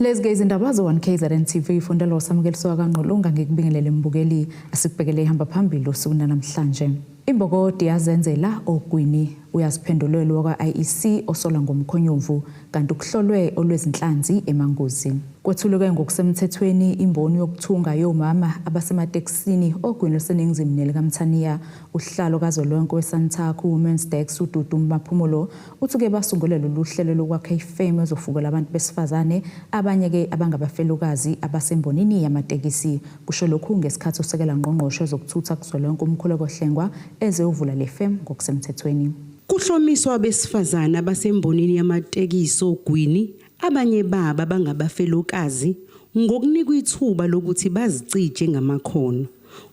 Lezi ke izindaba zo-1 KZN TV ifundela uSamukeliswa kaNgqulunga. Ngikubingelele mbukeli, asikubhekele ihamba phambili usuku namhlanje. Imbokodi yazenzela ogwini, uyaziphendulela wakwa-IEC osola ngomkhonyovu, kanti kuhlolwe olwezinhlanzi eManguzi. Kwethulwe ngokusemthethweni imboni yokuthunga yomama abasematekisini ogwini oluseningizimu nelikaMthaniya. Usihlalo kazwelonke weSantaco Women's Desk, uDudu Maphumulo, uthi-ke basungule lolu hlelo lokwakha ifemu ezofukula abantu besifazane abanye-ke abangabafelokazi abasembonini yamatekisi. Kusho lokhu ngesikhathi usekela ngqongqoshe wezokuthutha kuzwelonke, uMkhuleko Hlengwa, ezeyovula le femu ngokusemthethweni. Kuhlomiswa abesifazane abasembonini yamatekisi ogwini, abanye babo abangabafelokazi, ngokunikwa ithuba lokuthi bazicije ngamakhono.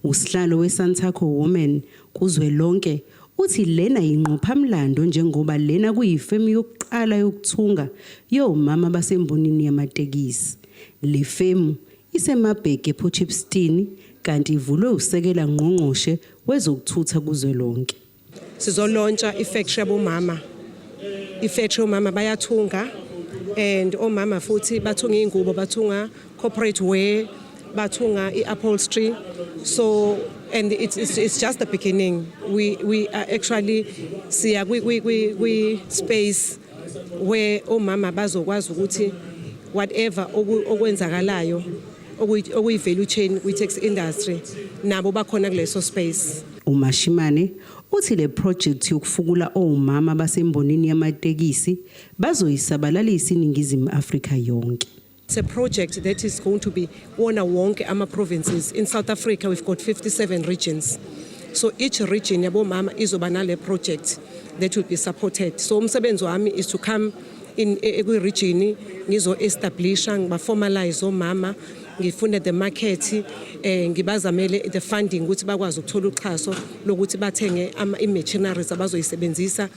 Usihlalo weSantaco Women kuzwelonke uthi lena yingqophamlando njengoba lena kuyifemu yokuqala yokuthunga yomama basembonini yamatekisi. Le femu iseMabhege ePort kanti ivulwe usekela ngqongqoshe wezokuthutha kuzwelonke. Sizolontsha ifactory yabomama. Ifactory omama bayathunga, and omama futhi bathunga iy'ngubo, bathunga corporate wear, bathunga i-upholstery. So and it's just the beginning. We are actually siya kwi space where omama bazokwazi ukuthi whatever okwenzakalayo okuyi-value chain kwi-taxi industry, nabo bakhona kuleso space. UMashimane uthi le project yokufukula omama basembonini yamatekisi bazoyisabalalisa iNingizimu Afrika yonke. It's a project that is going to be wona wonke ama-provinces. In South Africa we've got 57 regions. So each region yabomama izoba nale project that will be supported. So umsebenzi wami is to come in kwi-region, ngizo-establisha, ngiba-formalize omama, ngifune the market, ngibazamele the funding ukuthi bakwazi ukuthola uxhaso lokuthi bathenge i-machineries abazoyisebenzisa,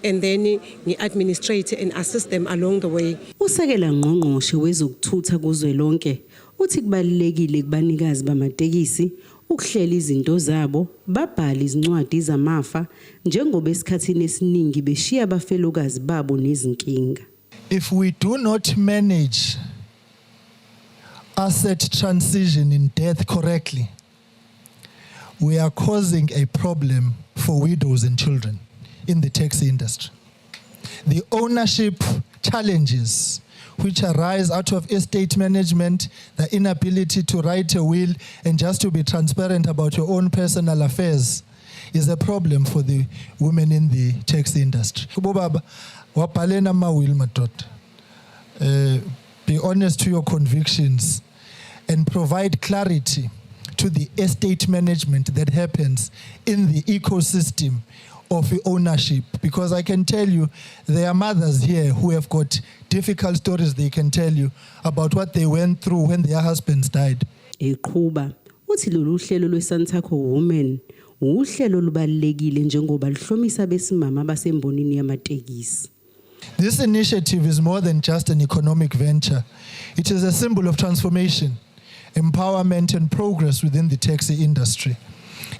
and then ngi-administrate and assist them along the way. Usekela ngqongqoshe wezokuthutha kuzwelonke uthi kubalulekile kubanikazi bamatekisi ukuhlela izinto zabo, babhale izincwadi zamafa njengoba esikhathini esiningi beshiya abafelokazi babo nezinkinga. If we do not manage asset transition in death correctly, we are causing a problem for widows and children in the taxi industry. The ownership challenges which arise out of estate management, the inability to write a will and just to be transparent about your own personal affairs, is a problem for the women in the taxi industry. Bobaba, wabhaleni ama-will, madoda. Be honest to your convictions and provide clarity to the estate management that happens in the ecosystem of the ownership, because I can tell you there are mothers here who have got difficult stories they can tell you about what they went through when their husbands died. Eqhuba uthi lolu hlelo lweSantaco Women uhlelo olubalulekile njengoba luhlomisa besimama basembonini yamatekisi. This initiative is more than just an economic venture. It is a symbol of transformation, empowerment and progress within the taxi industry.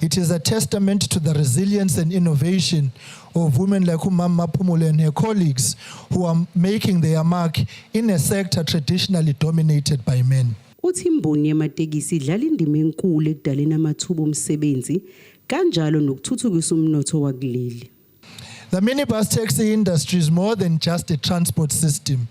It is a testament to the resilience and innovation of women like Umama Maphumulo and her colleagues who are making their mark in a sector traditionally dominated by men. Uthi imboni yamatekisi idlala indima enkulu ekudaleni amathuba omsebenzi kanjalo nokuthuthukisa umnotho wakuleli. The minibus taxi industry is more than just a transport system.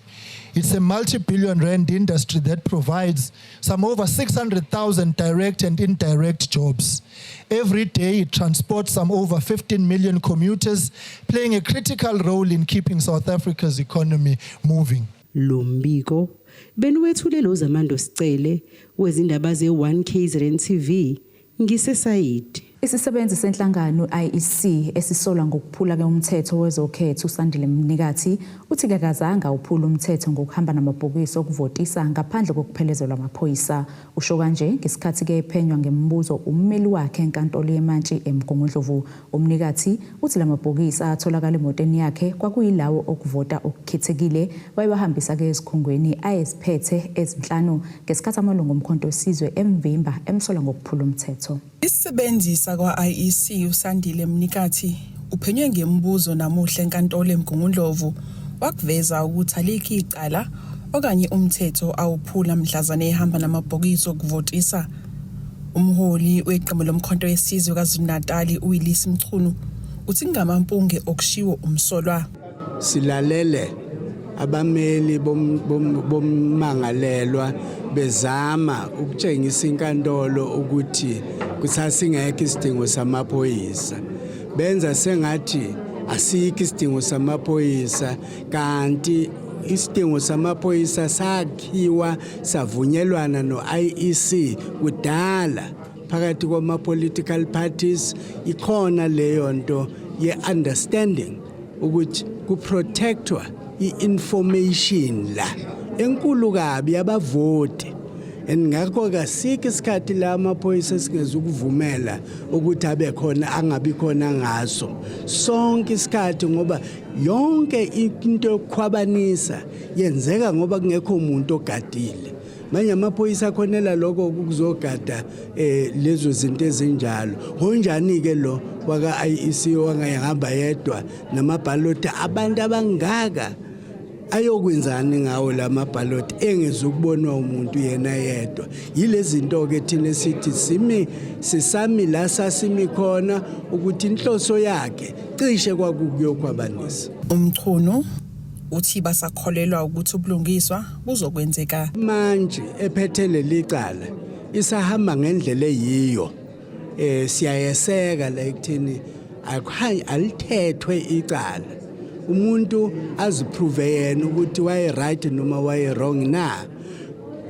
It's a multi-billion rand industry that provides some over 600,000 direct and indirect jobs. Every day it transports some over 15 million commuters, playing a critical role in keeping South Africa's economy moving. Lo mbiko beniwethule lo Zamando Sicele wezindaba ze-1 KZN TV ngiseSayidi. Isisebenzi senhlangano IEC esisolwa ngokuphula ke umthetho wezokhetho, uSandile Mnikathi, uthi kakazange awuphula umthetho ngokuhamba namabhokisi okuvotisa ngaphandle kokuphelezelwa amaphoyisa. Usho kanje ngesikhathi ke ephenywa ngemibuzo ummeli wakhe enkantolo yemantshi eMgungundlovu. UMnikathi uthi lamabhokisi atholakala emotweni yakhe kwakuyilawo okuvota okukhethekile, wayewahambisa ke ezikhungweni ayeziphethe ezinhlanu ngesikhathi amalungu oMkhonto weSizwe emvimba emsola ngokuphula umthetho. Isisebenzi sakwa-IEC uSandile Mnikathi uphenywe ngemibuzo namuhla enkantolo eMgungundlovu, wakuveza ukuthi alikho icala okanye umthetho awuphula mhlazane ehamba namabhokisi okuvotisa. Umholi weqembu lomkhonto wesizwe KwaZulu-Natali uWillies Mchunu uthi kungamampunge okushiwo umsolwa. Silalele abameli bommangalelwa bezama ukutshengisa inkantolo ukuthi kusasingekho isidingo samaphoyisa. Benza sengathi asikho isidingo samaphoyisa, kanti isidingo samaphoyisa sakhiwa savunyelwana no-IEC kudala phakathi kwama-political parties. Ikhona leyo nto ye-understanding ukuthi kuprotectwa i-information la enkulu kabi yabavoti, and ngakho kasikho isikhathi la amaphoyisa esingeza ukuvumela ukuthi abe khona, angabi khona ngaso sonke isikhathi, ngoba yonke into yokukhwabanisa yenzeka ngoba kungekho umuntu ogadile. Manje amaphoyisa akhonela lokho ukuzogada lezo zinto ezinjalo. Konjani ke lo waka IEC wangayihamba yedwa namabhaloti abantu abangaka, ayokwenzani ngawo lamabhaloti engezukubonwa umuntu yena yedwa? Yilezi zinto ke thina sithi simi sisami la sasimi khona ukuthi inhloso yakhe cishe kwakukuyokhwabanisa. Umchunu uthi basakholelwa ukuthi ubulungiswa buzokwenzeka. Manje ephethe leli cala isahamba ngendlela eyiyo. Siyayeseka la ekuthini akuhayi alithethwe icala, umuntu aziprove yena ukuthi waye right noma waye wrong. Na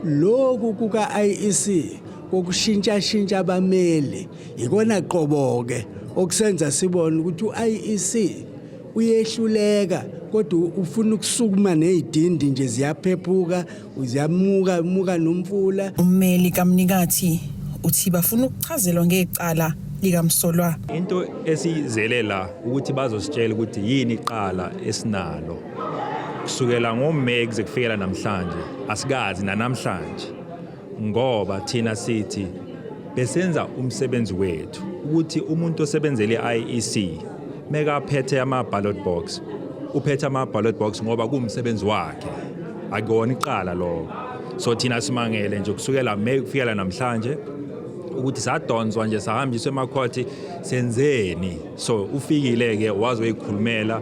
lokhu kuka IEC kokushintsha shintsha abameli ikona qoboke okusenza sibone ukuthi uIEC uyehluleka, kodwa ufuna ukusukuma nezidindi nje ziyaphephuka, ziyamuka muka nomfula. Ummeli kaMnikathi uthi bafuna ukuchazelwa ngecala likamsolwa. Into esizele la ukuthi bazositshela ukuthi yini iqala esinalo. Kusukela ngoMay kuze kufikela namhlanje asikazi nanamhlanje, ngoba thina sithi besenza umsebenzi wethu, ukuthi umuntu osebenzele i-IEC mekaphethe ama-ballot box, uphethe ama-ballot box ngoba kuwumsebenzi wakhe, akona icala lokho. So thina simangele nje kusukela May kufikela namhlanje ukuthi sadonswa nje, sahambiswa emakhothi, senzeni? So ufikile ke wazoyikhulumela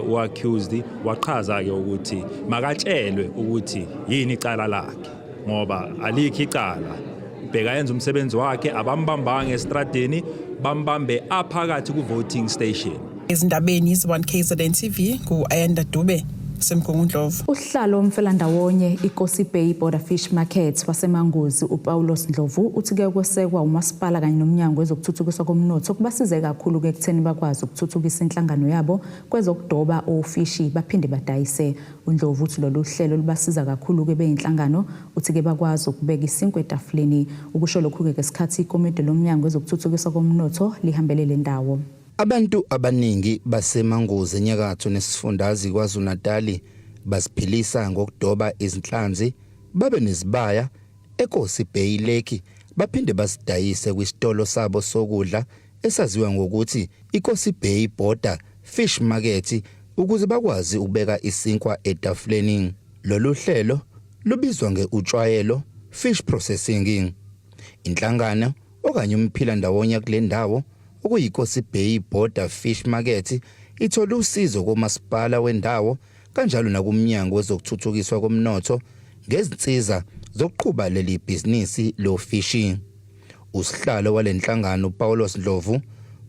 uaccused, wachaza ke ukuthi makatshelwe ukuthi yini icala lakhe, ngoba alikho icala, bheka yenza umsebenzi wakhe. Abambambanga estradeni, bambambe aphakathi ku voting station. Ezindabeni ze-1 KZN TV, ku-Ayanda Dube semgungundlovu. Usihlalo womfelandawonye iKosi Bay Border Fish Market waseManguzi uPaulos Ndlovu uthi ke kwesekwa umasipala kanye nomnyango wezokuthuthukiswa komnotho kubasize kakhulu ke ekutheni bakwazi ukuthuthukisa inhlangano yabo kwezokudoba ofishi baphinde badayise. uNdlovu uthi lolu hlelo lubasiza kakhulu ke beyinhlangano, uthi ke bakwazi ukubeka isinkwa etafuleni. Ukusho lokhu ke ngesikhathi ikomidi lomnyango wezokuthuthukiswa komnotho lihambele le ndawo. Abantu abaningi baseManguzi enyakatho nesifundazwe KwaZulu-Natali basiphilisa ngokudoba izinhlanzi babe nezibaya eKosi Bay Lake, baphinde basidayise kwisitolo sabo sokudla esaziwa ngokuthi iKosi Bay Border Fish Market ukuze bakwazi ukubeka isinkwa etafuleni. Lolu hlelo lubizwa ngeUtshwayelo Fish Processing. Inhlangano okanye umphila ndawonye kule ndawo okuyiKosi Bay Border Fish Market ithola usizo komasipala wendawo kanjalo nakumnyango wezokuthuthukiswa komnotho ngezinsiza zokuqhuba leli bhizinisi lofishi. Usihlalo walenhlangano uPaulos Ndlovu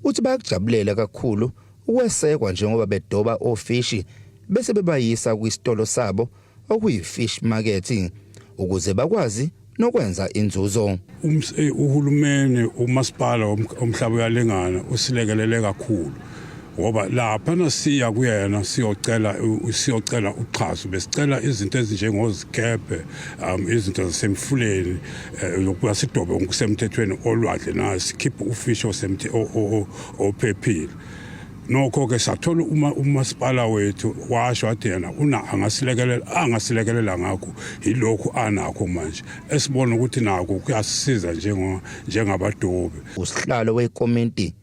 uthi bayakujabulela kakhulu ukwesekwa njengoba bedoba ofishi bese bebayisa kwisitolo sabo okuyi-fish market ukuze bakwazi nokwenza inzuzo. Uhulumeni, umasipala umhlaba uyalingana usilekelele kakhulu, ngoba lapha nasiya kuyena siyocela uxhaso, besicela izinto ezinjengozikebhe, izinto zasemfuleni, lokuba sidobe ngokusemthethweni olwandle, na sikhiphe ufishi ophephile. Nokho ke sathola uma umasipala wethu washo wathi yena una angasilekelela ngakho, yilokhu anakho manje esibona ukuthi nako kuyasisiza njengabadobi. Usihlalo wekomiti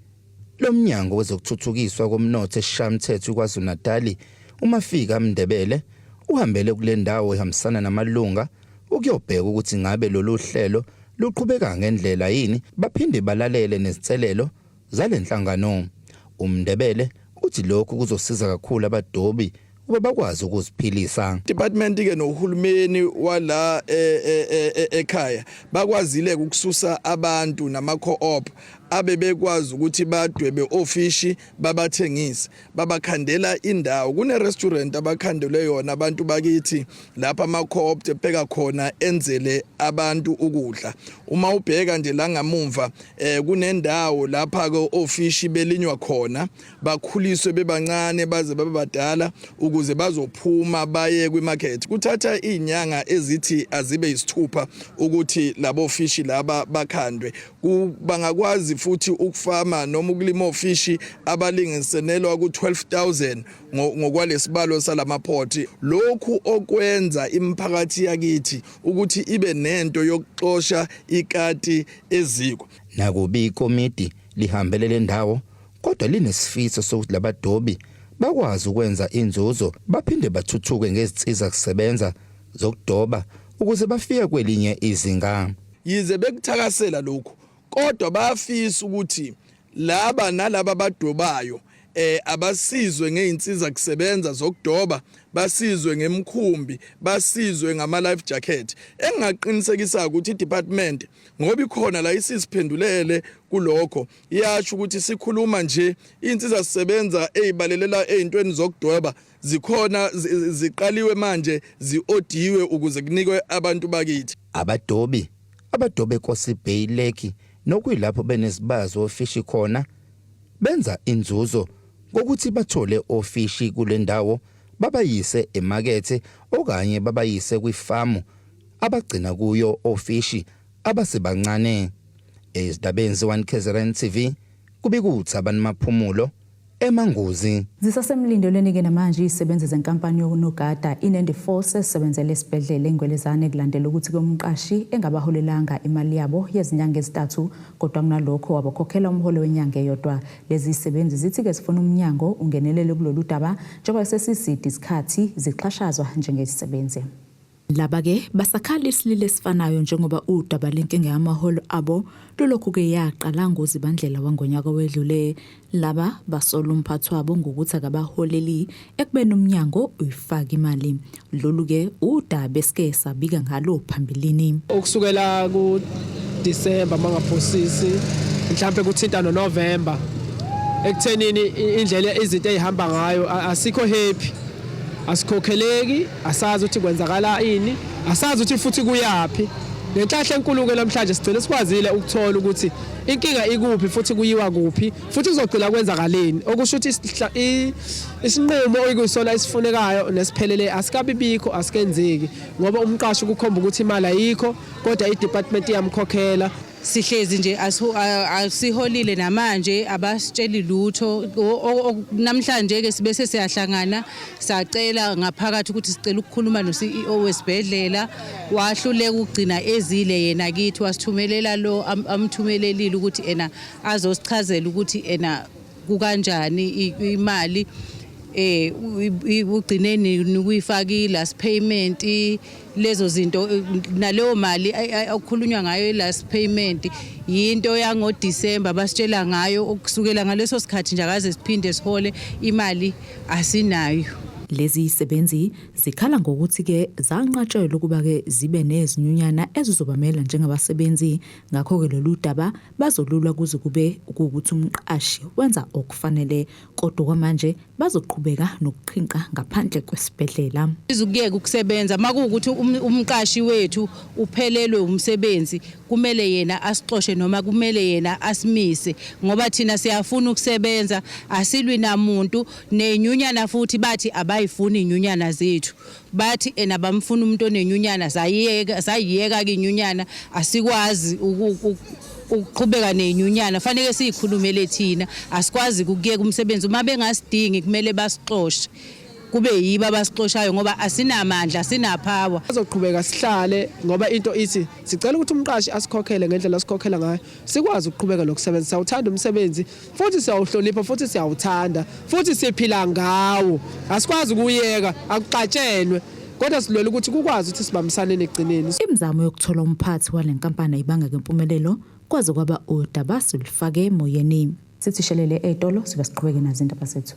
lomnyango wezokuthuthukiswa komnotho eSishayamthetho KwaZulu-Natali uMafika Mndebele uhambele kule ndawo ehambisana namalunga ukuyobheka ukuthi ngabe lolu hlelo luqhubeka ngendlela yini, baphinde balalele nezinselelo zalenhlangano. UMndebele uthi lokhu kuzosiza kakhulu abadobi ukuba bakwazi ukuziphilisa. Department ke nohulumeni wala ekhaya bakwazile ukususa abantu nama co-op abebekwazi ukuthi badwebe ofishi babathengise, babakhandela indawo. Kune restaurant abakhandelwe yona abantu bakithi lapha ama co-op epheka khona, enzele abantu ukudla. Uma ubheka nje la ngamumva, kunendawo lapha ke ofishi belinywa khona, bakhuliswe bebancane baze babe badala ukuze bazophuma baye kwimarket. Kuthatha izinyanga ezithi azibe isithupha ukuthi labo fishi laba bakhandwe. Bangakwazi futhi ukufama noma ukulima ofishi abalinganiselwa ku-12,000 ngokwalesibalo salamaphothi. Lokhu okwenza imiphakathi yakithi ukuthi ibe nento yokuxosha ikati eziko. Nakubi ikomiti lihambele le ndawo, kodwa linesifiso sokuthi labadobi bakwazi ukwenza inzuzo baphinde bathuthuke ngezinsiza kusebenza zokudoba ukuze bafike kwelinye izinga. Yize bekuthakasela lokhu, kodwa bayafisa ukuthi laba nalaba abadobayo abasizwe ngeinsiza kusebenza zokudoba, basizwe ngemkhumbi, basizwe ngama life jacket. Engingaqinisekisa ukuthi i-department, ngoba ikhona la, isisiphendulele kulokho, iyasho ukuthi sikhuluma nje insiza sisebenza ezibalelela ezintweni zokudweba zikhona, ziqaliwe manje, ziodiwe ukuze kunikwe abantu bakithi. Abadobi abadobe eKosi Bay Lake, nokuyilapho benezibazi ofishi khona, benza inzuzo ngokuthi bathole ofishi kule ndawo, babayise emakethe okanye babayise kwifamu abagcina kuyo ofishi abasebancane. Ezindabeni ze-1 KZN TV, kubikuthi Maphumulo, eManguzi. Zisasemlindelweni-ke namanje izisebenzi zenkampani yokunogada iNandi Force esebenzele esibhedlela eNgwelezane, kulandela ukuthi komqashi engabaholelanga imali yabo yezinyanga ezintathu, kodwa kunalokho wabakhokhela umholo wenyanga eyodwa. Lezi zisebenzi zithi-ke zifuna umnyango ungenelele kulolu daba njengoba sesiside isikhathi zixhashazwa njengezisebenzi. Laba-ke basakhala isililo esifanayo njengoba udaba lenkinga yamaholo abo lulokhu-ke yaqala ngoZibandlela wangonyaka wedlule. Laba basola umphathi wabo ngokuthi akabaholeli ekubeni umnyango uyifaka imali. Lolu-ke udaba esike sabika ngalo phambilini. Ukusukela ku December, mangaphosisi, mhlambe kuthinta no November, ekuthenini indlela izinto ezihamba ngayo asikho happy, asikhokheleki, asazi ukuthi kwenzakala ini, asazi ukuthi futhi kuyapi. Ngenhlahla enkulu ke namhlanje sigcine sikwazile ukuthola ukuthi inkinga ikuphi futhi kuyiwa kuphi futhi kuzogcina kwenzakaleni, okusho ukuthi isinqumo okuyisona esifunekayo nesiphelele asikabibikho, asikenzeki, ngoba umqashi kukhomba ukuthi imali ayikho kodwa i-department iyamkhokhela. Sihlezi nje asiholile namanje, abasitsheli lutho. Namhlanje ke sibese siyahlangana, sacela ngaphakathi ukuthi sicela ukukhuluma no-CEO wesibhedlela, wahluleka ukugcina ezile yena kithi, wasithumelela lo amthumelelile ukuthi ena azosichazela ukuthi ena kukanjani imali ugcine nikuyifaka i-last payment, lezo zinto naleyo mali okukhulunywa ngayo i-last payment yinto yangoDisemba basitshela ngayo. Ukusukela ngaleso sikhathi nje akaze siphinde sihole, imali asinayo. Lezi zisebenzi zikhala ngokuthi-ke zanqatshelwa ukuba-ke zibe nezinyunyana ezizobamela njengabasebenzi, ngakho-ke lolu daba bazolulwa kuze kube kuwukuthi umqashi wenza okufanele, kodwa kwamanje bazoqhubeka nokuqhinqa ngaphandle kwesibhedlela. Izukuyeka ukusebenza makuwukuthi umqashi wethu uphelelwe umsebenzi, kumele yena asixoshe noma kumele yena asimise, ngoba thina siyafuna ukusebenza, asilwi namuntu. Nenyunyana futhi bathi abayifuni inyunyana zethu, bathi ena bamfuna umuntu onenyunyana. Sayiyeka, sayiyeka ke inyunyana, asikwazi ukuqhubeka nenyunyana, fanele siyikhulumele thina. Asikwazi ukuyeka umsebenzi. Uma bengasidingi kumele basixoshe, kube yibo abasixoshayo, ngoba asinamandla, asinapower. Azoqhubeka sihlale ngoba into ithi sicela ukuthi umqashi asikhokhele ngendlela asikhokhela ngayo, sikwazi ukuqhubeka nokusebenza. Siyawuthanda umsebenzi futhi siyawuhlonipha futhi siyawuthanda futhi siphila ngawo, asikwazi ukuyeka, akuxatshenwe. Kodwa silwela ukuthi kukwazi ukuthi sibambisaneni ekugcineni. Imizamo yokuthola umphathi wale nkampani ayibanga ngempumelelo kwaze kwaba udaba silufake emoyeni. Sithi shelele ey'tolo sibe siqhubeke nazo indaba zethu.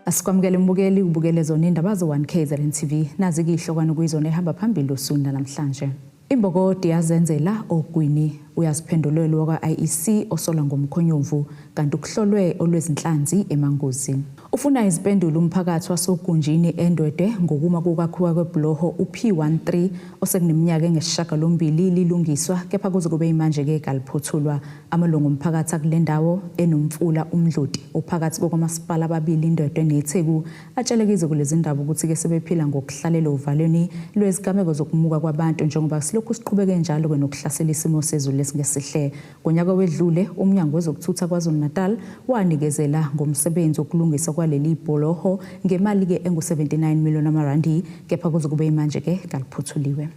Asikwamukele mbukeli ubukele zona indaba ze-1 KZN TV nazi izihlokwana kuyizona ehamba phambili osukwini namhlanje. Imbokodi yazenzela ogwini uyaziphendulela wakwa-IEC osola ngomkhonyovu kanti kuhlolwe olwezinhlanzi eManguzi. Ufuna izimpendulo umphakathi wasoGunjini eNdwedwe ngokuma kokwakhiwa kwebhuloho u-P13 osekuneminyaka engesishiyagalombili lilungiswa kepha kuze kube imanje-ke kaliphothulwa. Amalungu omphakathi akule ndawo enomfula uMdloti ophakathi kokamasipala ababili iNdwedwe neTheku atshelekile kulezi ndaba ukuthi-ke sebephila ngokuhlalela ovalweni lwezigameko zokumuka kwabantu njengoba silokhu siqhubeke njalo-ke nokuhlasela isimo sezulu esingesihle. Ngonyaka wedlule uMnyango wezokuThutha KwaZulu-Natal wanikezela ngomsebenzi wokulungisa kwaleli bholoho ngemali-ke engu-79 million amarandi kepha kuze kube imanje-ke kaliphothuliwe.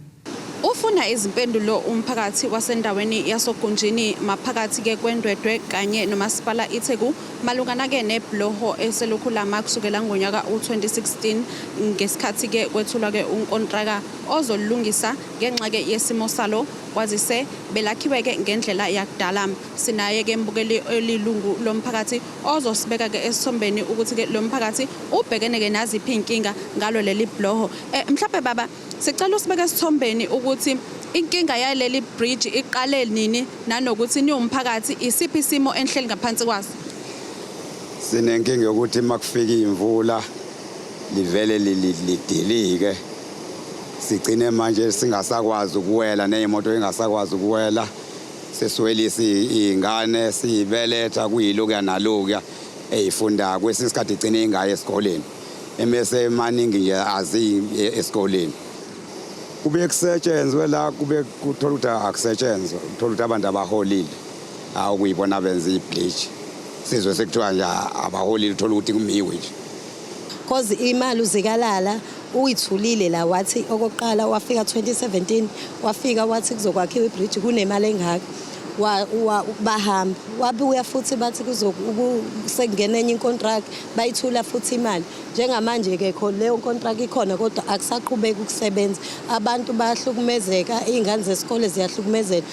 Ufuna izimpendulo umphakathi wasendaweni yasoGunjini maphakathi-ke kweNdwedwe kanye nomasipala iTheku malungana-ke nebhuloho eselokhu lama kusukela ngonyaka u-2016 ngesikhathi-ke kwethulwa-ke unkontraka ozolungisa ngenxa-ke yesimo salo kwazise belakhiwe-ke ngendlela yakudala. Sinaye-ke mbukeli elilungu lomphakathi ozosibeka-ke esithombeni ukuthi-ke lo mphakathi ubhekene-ke naziphi iy'nkinga ngalo leli bhuloho. Mhlawumbe baba sicela usibeke esithombeni ukuthi inkinga yaleli bridge iqale nini nanokuthi niwumphakathi isiphi isimo enihleli ngaphansi kwaso. Sinenkinga yokuthi makufika imvula livele lidilike, sigcine manje singasakwazi ukuwela ney'moto ingasakwazi ukuwela, sesiwelisa iy'ngane siyibeletha kuyilokuya nalokuya ey'fundayo, kwesinye isikhathi igcine ingayi esikoleni, emese maningi nje aziyi esikoleni. Kube kusetshenzwe la, kube kuthola ukuthi akusetshenzwa, uthola ukuthi abantu abaholile awukuyibona benza i-bleach, sizwe sekuthiwa nje abaholile, uthola ukuthi kumiwe nje. Cause imali uZikalala uyithulile la, wathi okokuqala wafika 2017, wafika wathi kuzokwakhiwa ibridge kunemali engaka, bahamba wabuya futhi bathi sekungena enye incontract, bayithula futhi imali. Njengamanje-ke kho leyo contract ikhona kodwa akusaqhubeki ukusebenza, abantu bayahlukumezeka, iy'ngane zesikole ziyahlukumezeka.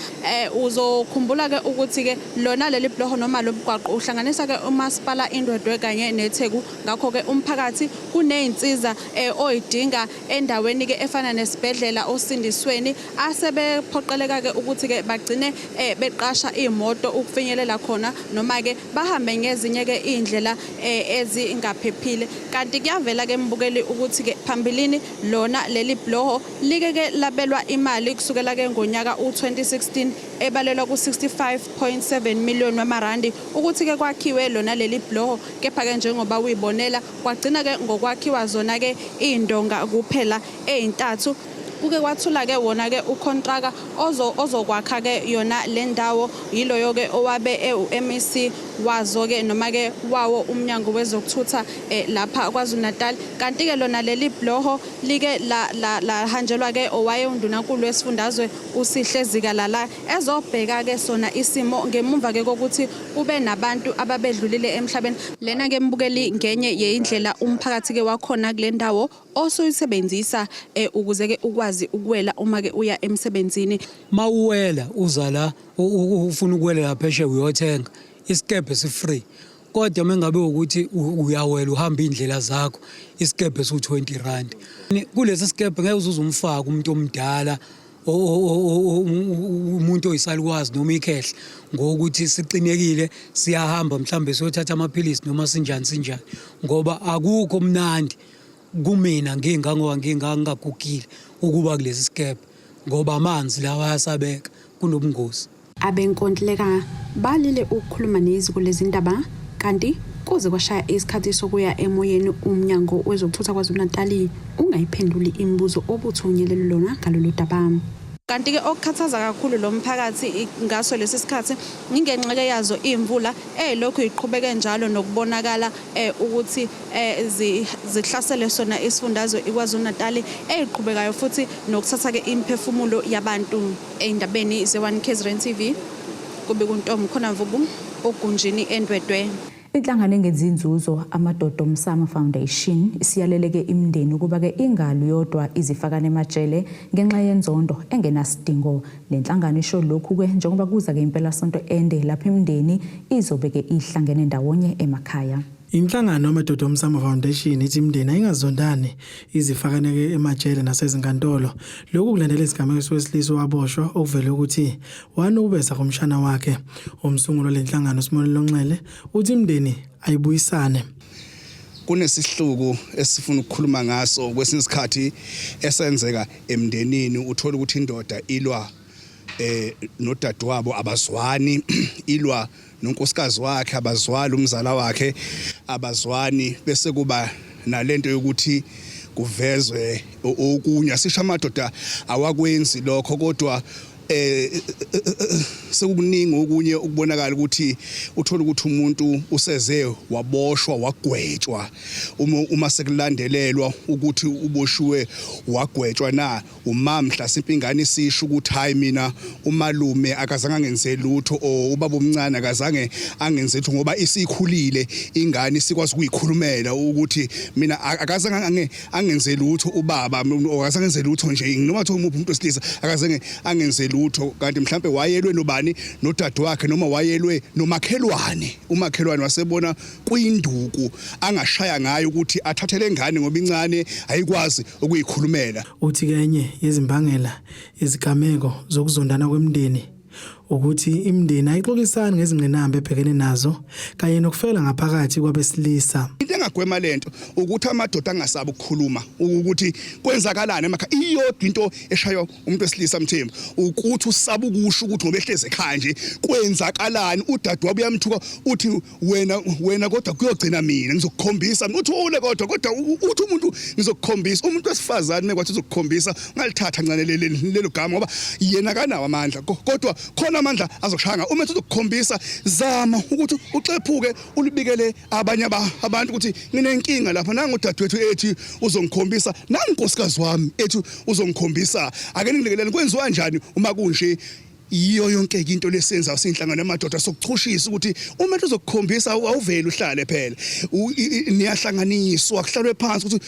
Uzokhumbula-ke ukuthi-ke lona leli bhuloho noma lo mgwaqo uhlanganisa-ke umasipala iNdwedwe kanye neTheku, ngakho-ke umphakathi kuney'nsiza oyidinga endaweni-ke efana nesibhedlela osindisweni asebephoqeleka-ke ukuthi-ke bagcine beqasha iy'moto ukufinyelela khona noma-ke bahambe ngezinye-ke iy'ndlela ezingaphephile. Kanti kuyavela-ke mbukeli ukuthi-ke phambilini lona leli bhuloho like-ke labelwa imali kusukela-ke ngonyaka u-2016 ebalelwa ku-65.7 million wamarandi ukuthi-ke kwakhiwe lona leli bhuloho, kepha-ke njengoba uyibonela kwagcina-ke ngokwakhiwa zona-ke iy'ndonga kuphela ey'ntathu. Kuke kwathula-ke wona-ke ukhontraka ozokwakha-ke yona le ndawo, yiloyo-ke owabe ewu-MEC wazo-ke noma-ke wawo uMnyango wezokuThutha lapha KwaZulu-Natal. Kanti-ke lona leli bhuloho like lahanjelwa-ke owayewundunankulu wesifundazwe uSihle Zikalala ezobheka-ke sona isimo ngemumva-ke kokuthi kube nabantu ababedlulile emhlabeni. Lena-ke mbukeli ngenye yeyindlela umphakathi-ke wakhona kule ndawo osuyisebenzisa ukuze-ke ukwazi ukuwela uma-ke uya emsebenzini. Mawuwela uza la ufuna ukuwelela phesheya uyothenga isikebhe si-free, kodwa mengabe ukuthi uyawela uhamba iy'ndlela zakho isikebhe siwu-20 rand. Kulesi sikebhe ngeke uzuze umfake umuntu omdala, umuntu oyisalukwazi noma ikhehle, ngokuthi siqinekile siyahamba mhlawumbe siyothatha amaphilisi noma sinjani sinjani, ngoba akukho mnandi kumina ngingangoba ngingagugile ukuba kulesi sikebhe, ngoba amanzi lawa ayasabeka, kunobungozi. Abenkontileka balile ukukhuluma neziko lezindaba kanti kuze kwashaya isikhathi sokuya emoyeni uMnyango wezokuThutha KwaZulu-Natali ungayiphenduli imibuzo obuthunyelelwe lona ngalolu daba. Kanti-ke okukhathaza kakhulu lo mphakathi ngaso lesi sikhathi ingenxa-ke yazo iy'mvula ey'lokhu yiqhubeke njalo nokubonakala ukuthi zihlasele sona isifundazwe iKwaZulu-Natali eyiqhubekayo futhi nokuthatha-ke imiphefumulo yabantu. Ey'ndabeni ze-1 KZN TV kubika uNtombi Khona Mvubu, Ogunjini eNdwedwe. Inhlangano engenzi inzuzo Amadoda Omsamo Foundation isiyaleleke imindeni ukuba ke ingalu yodwa izifakane emajele ngenxa yenzondo engenasidingo. Le nhlangano isho lokhu ke njengoba kuza ke impelasonto ende lapho imindeni izobe ke ihlangene ndawonye emakhaya. Inhlangano Amadoda Omsamo Foundation ithi imindeni ayingazondani izifakaneke emajele nasezinkantolo. Lokhu kulandela isigameko sowesilisa owaboshwa okuvele ukuthi wanukubeza kumshana wakhe. Umsunguli walenhlangano Simonelo Nxele uthi imindeni ayibuyisane. Kunesihluku esifuna ukukhuluma ngaso kwesinye isikhathi esenzeka emndenini, uthola ukuthi indoda ilwa nodadewabo abazwani, ilwa nonkosikazi wakhe abazwani, umzala wakhe abazwani, bese kuba nalento yokuthi kuvezwe okunye. Sisho amadoda awakwenzi lokho, kodwa sekukuningi okunye ukubonakala ukuthi uthola ukuthi umuntu useze waboshwa wagwetshwa, uma sekulandelelwa ukuthi uboshiwe wagwetshwa na umamhla simpingane ingane isisho ukuthi hayi mina umalume akazange angenze lutho or ubaba omncane akazange angenze lutho, ngoba isikhulile ingane isikwazi ukuyikhulumela ukuthi mina akazange angenze lutho ubaba, akazange enze lutho nje, noma kuthiwa umuphi umuntu wesilisa akazange angenze lutho, kanti mhlambe wayelwe nobani, nodadewakhe noma wayelwe nomakhelwane. Umakhelwane wasebona kuyinduku angashaya ngayo ukuthi athathe lengane ngoba incane ayikwazi ukuyikhulumela. Uthi kenye yezimbangela izigameko zokuzondana kwemindeni ukuthi imindeni ayixoxisani ngezingqinamba ebhekene nazo kanye nokufela ngaphakathi kwabesilisa. Into engagwema lento ukuthi amadoda angasabi ukukhuluma ukuthi kwenzakalani emakhaya. Iyodwa into eshaywa umuntu wesilisa Mthembu ukuthi usaba ukusho ukuthi ngoba ehlezi ekhaya nje kwenzakalani, udadewabo uyamthuka uthi wena kodwa kuyogcina mina ngizokukhombisa, uthi ule kodwa uthi umuntu ngizokukhombisa. Umuntu wesifazane mekwathi uzokukhombisa ungalithatha ncane lelo gama ngoba yena akanawo amandla, kodwa khona amandla azokushaya ngawo. Uma ethi uzokukhombisa zama ukuthi uxephuke ulibikele abanye abantu ukuthi nginenkinga lapha, nangu udadewethu ethi uzongikhombisa, nangu unkosikazi wami ethi uzongikhombisa, ake ningilekelele kwenziwa kanjani uma kunje. Yiyo yonke into lesenza sinhlangano yamadoda sokuchushisa ukuthi uma uzokukhombisa awuveli uhlale phela, niyahlanganiswa kuhlalwe phansi ukuthi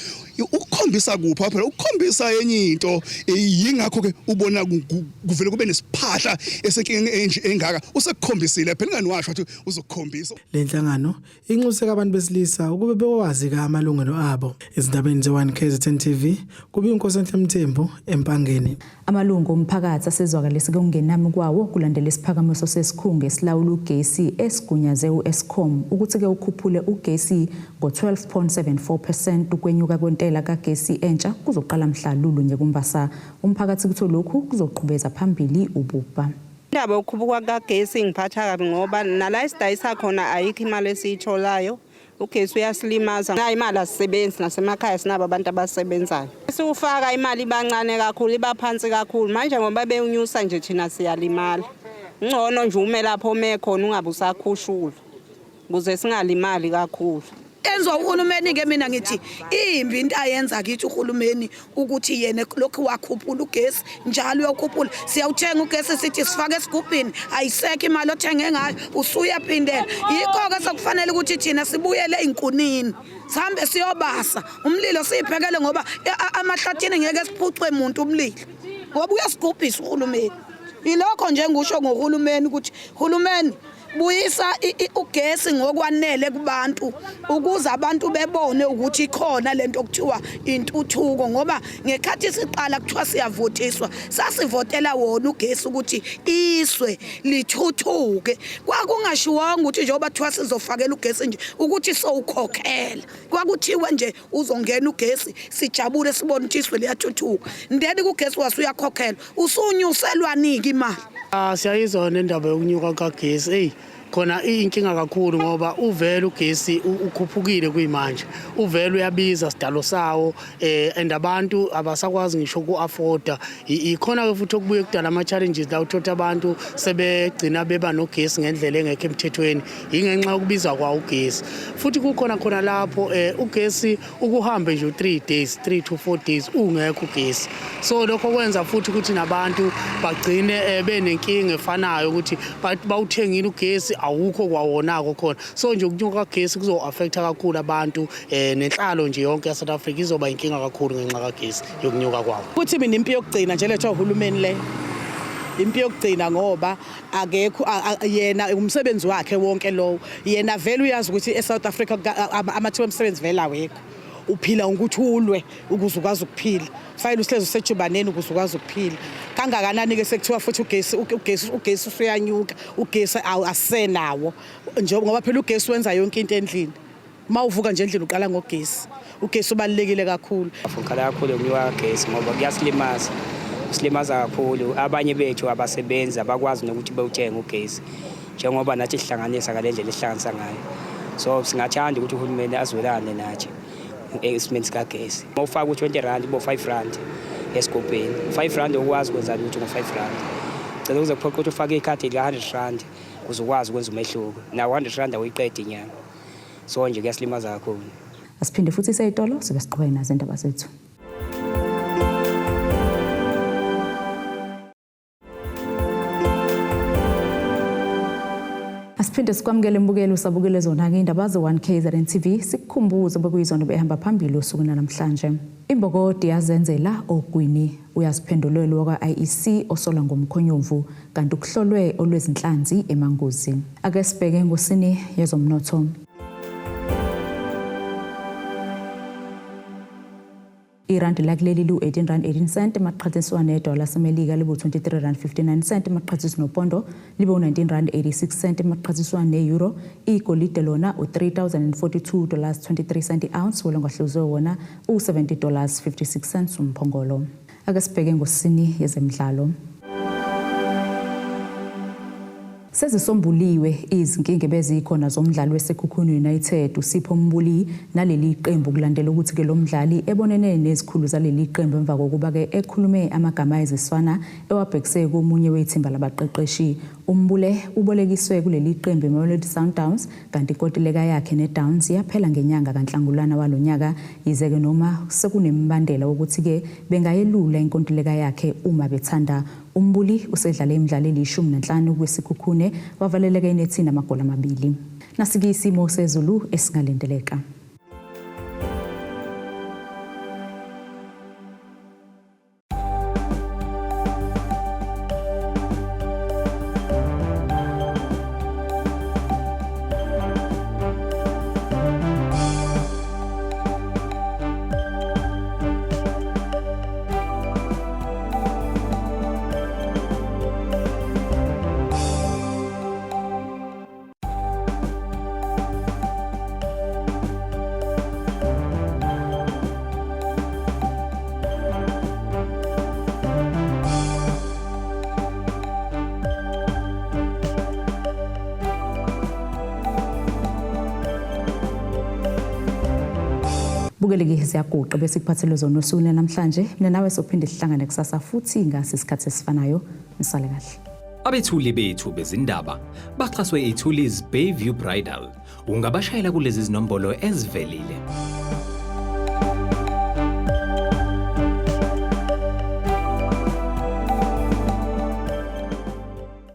ukukhombisa kuphi phela, ukukhombisa enye into. Yingakho ke ubona kuvele kube nesiphahla esenkinga engaka, usekukhombisile phela ingani washo ukuthi uzokukhombisa. Le nhlangano inxuseka abantu besilisa ukube bewazi ka amalungelo abo. Ezindabeni ze-1 KZN TV kube uNkosenhle Mthembu eMpangeni. Amalungu omphakathi asezwakalise ukungenami kwawo kulandela isiphakamiso sesikhungo esilawula ugesi esigunyaze u-Eskom ukuthi ke ukhuphule ugesi ngo-12.74% ukwenyuka kwentela kagesi entsha kuzoqala mhla lulunye kuMbasa. Umphakathi kutho lokhu kuzoqhubeza phambili ububha. Indaba yokukhuphuka kagesi ngiphatha kabi ngoba nala esidayisa khona ayikho imali esiyitholayo. Ugesi uyasilimaza. Nayo imali asisebenzi, nasemakhaya sinabo abantu abasebenzayo. Siwufaka imali ibancane kakhulu, iba phansi kakhulu. Manje ngoba bewunyusa nje thina siyalimala. Ngcono nje ume lapho ome khona ungabe usakhushulwa ukuze singalimali kakhulu. Enziwa uhulumeni ke mina ngithi imbi into ayenza kithi uhulumeni ukuthi yena lokhu wakhuphula ugesi njalo uyawukhuphula, siyawuthenga ugesi sithi sifake esigubhini, ayisekho imali othenge ngayo usuyaphindela. Yikho-ke sekufanele ukuthi thina sibuyele ey'nkunini sihambe siyobasa umlilo siyiphekele, ngoba amahlathini ngeke siphucwe muntu umlilo ngoba uyasigubhisa uhulumeni. Yilokho nje ngisho ngohulumeni ukuthi hulumeni buyisa ugesi ngokwanele kubantu ukuze abantu bebone ukuthi ikhona lento okuthiwa intuthuko, ngoba ngekhathi siqala kuthiwa siyavotiswa sasivotela wona ugesi ukuthi izwe lithuthuke. Kwakungashiwanga ukuthi njengoba kuthiwa sizofakela ugesi nje ukuthi sowukhokhela, kwakuthiwe nje uzongena ugesi sijabule sibone ukuthi izwe liyathuthuka, then kugesi wasuyakhokhelwa usunyuselwanike imali. Siyayizwa nendaba yokunyuka kagesi. Eyi khona iyinkinga kakhulu ngoba uvele ugesi ukhuphukile kuyimanje, uvele uyabiza sidalo sawo and abantu abasakwazi ngisho uku-afforda. Ikhona-ke futhi okubuye kudala ama-challenges la uthola abantu sebegcina beba nogesi ngendlela engekho emthethweni, yingenxa yokubiza kwawo ugesi. Futhi kukhona khona lapho ugesi ukuhambe nje 3 days, 3 to 4 days ungekho ugesi. So lokho kwenza futhi ukuthi nabantu bagcine benenkinga efanayo ukuthi bawuthengile ugesi awukho kwawona-ko khona. So nje ukunyuka kagesi kuzo-affecta kakhulu abantu nenhlalo nje yonke ya-South Africa izoba inkinga kakhulu ngenxa kagesi yokunyuka kwawo. Kuthi mina impi yokugcina nje lethwa uhulumeni le, impi yokugcina, ngoba akekho yena umsebenzi wakhe wonke lowo. Yena vele uyazi ukuthi eSouth Africa amathuba emisebenzi vele awekho. Uphila ngokuthi ulwe ukuze ukwazi ukuphila, fayile uhlezi usejubaneni ukuze ukwazi ukuphila. Kangakanani-ke sekuthiwa futhi ugesi usuyanyuka, ugesi asenawo nje, ngoba phela ugesi wenza yonke into endlini. Uma uvuka nje endlini uqala ngogesi. Ugesi ubalulekile kakhulu. Ngikhala kakhulu ngokunyuka kagesi ngoba kuyasilimaza, kusilimaza kakhulu. Abanye bethu abasebenzi, abakwazi nokuthi bewuthenge ugesi, njengoba nathi sihlanganisa ngale ndlela esihlanganisa ngayo. So singathanda ukuthi uhulumeni azwelane nathi esimeni sikagesi. Uma ufaka u-R20, bo R5 esigubhini, R5 ukwazi ukwenza lutho ngo-R5. Cela kuze kuphoqa ukuthi ufake ikhadi lika-R100 ukuze ukwazi ukwenza umehluko. Nawo R100 awuyiqedi inyanga. So nje kuyasilimaza kakhulu. Asiphinde futhi seyitolo sibe siqhubeke nazo indaba zethu. Asiphinde sikwamukele imbukelo usabukele zona-ke indaba ze-1 KZN TV, sikukhumbuze bekuyizona behamba phambili osukwini namhlanje. Imbokodi yazenzela ogwini, uyaziphendulela wakwa-IEC osola ngomkhonyovu, kanti kuhlolwe olwezinhlanzi eManguzi. Ake sibheke ngosini yezomnotho. Irandi lakuleli lu-18 rand 18 cent maqhathaniswa nedola laseMelika, libu-23 rand 59 cent maqhathaniswa nopondo, libe u-19 rand 86 cent maqhathaniswa ne-euro. Igolide lona u-3042 dollars 23 cent i-ounce, wolongahluzwe wona u-70 dollars 56 cents umphongolo. Ake sibheke ngosini yezemidlalo. Sezisombuliwe izinkinga ebezikhona zomdlali weSekhukhune United uSipho Mbuli naleli qembu, kulandela ukuthi-ke lo mdlali ebonene nezikhulu zaleli qembu emva kokuba-ke ekhulume amagama ayiziswana ewabhekise komunye wethimba labaqeqeshi. UMbule ubolekiswe kuleli qembu iMamelodi Sundowns, kanti inkontileka yakhe neDowns yaphela ngenyanga kaNhlangulana walo nyaka, yize-ke noma sekunemibandela wokuthi-ke bengayelula inkontileka yakhe uma bethanda. UMbuli usedlale imidlalo eli-15 kwiSekhukhune, wavaleleka enethini amagoli amabili. Nasike isimo sezulu esingalindeleka. Bukeleke siyaguqa bese kuphathelwe zona osukwini namhlanje. Mina nawe sophinde sihlangane kusasa futhi ngasi isikhathi esifanayo. Nisale kahle. Abethuli bethu bezindaba baxhaswe iThulis Bayview Bridal. Ungabashayela kulezi zinombolo ezivelile.